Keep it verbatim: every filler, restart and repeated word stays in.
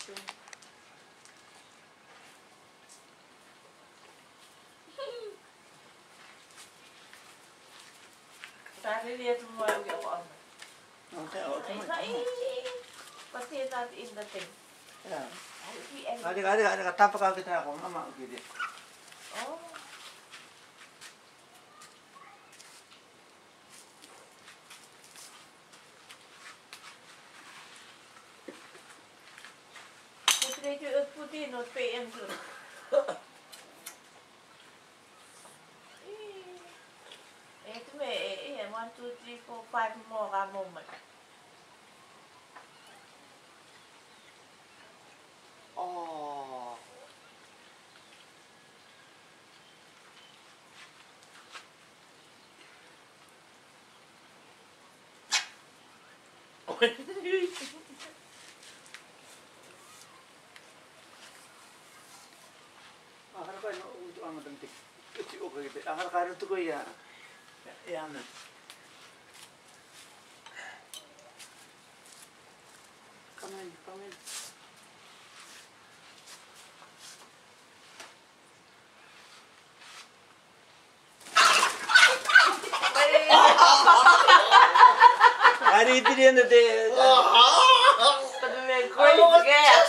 Tare dia tu mau dia apa? Oke, oke. Ai, ai. Pasti nanti inda tem. Ya. Ai, ki en. Ada, ada, ada. Tanpa kau kita aku mama gitu. Oh. Putri juga putih not P M tu. Eh, tu me, eh, eh, one, two, three, four, five more kamu mat. Oh. Akar ka no untuk ang penting. Kecil oke gitu. Akar ka no tu ko ya. Ya, ya, nah. Come in, come in. Hari itu dia nanti. Tapi main kulit kayak.